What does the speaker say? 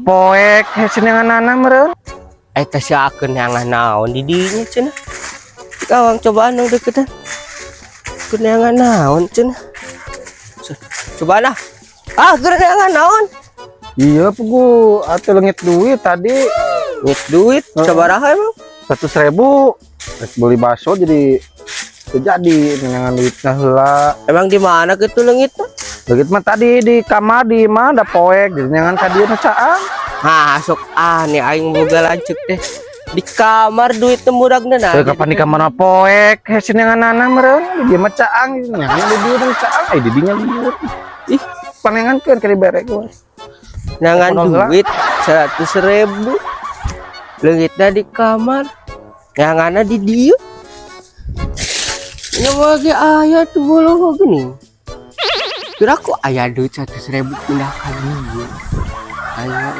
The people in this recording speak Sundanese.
Poek hese neanganana meureun. Eta si akeun neangan naon di dinya cenah. Kawang cobaan dong deketan. Keur neangan naon cenah. Cobaan ah. Ah, keur neangan naon? Iya, pugu atuh leungit duit tadi. Ngit duit, Heeh. sabaraha emang? 100.000. Rek beli bakso jadi teu jadi neangan duitna heula. Emang di mana gitu leungitna? Leungit mah tadi di kamar di mah da poek jadi neangan ka dieu nu caang. Hah, sok aneh aing boga lanceuk teh. Di kamar duit muragna nah. Teu, kapan di kamar mah poek hese neanganana meureun. Di dieu mah caang, neangan di dieu nu caang, ai di dinya lieur. Ih, panengankeun ka dibere gue. Neangan Kunaon heula? Duit 100.000. Leungitna di kamar. Neanganna di dieu. Ini bagi aya tuh bolo gini. Kira aku aya duit 100.000 pindah ka dieu. Aya eh.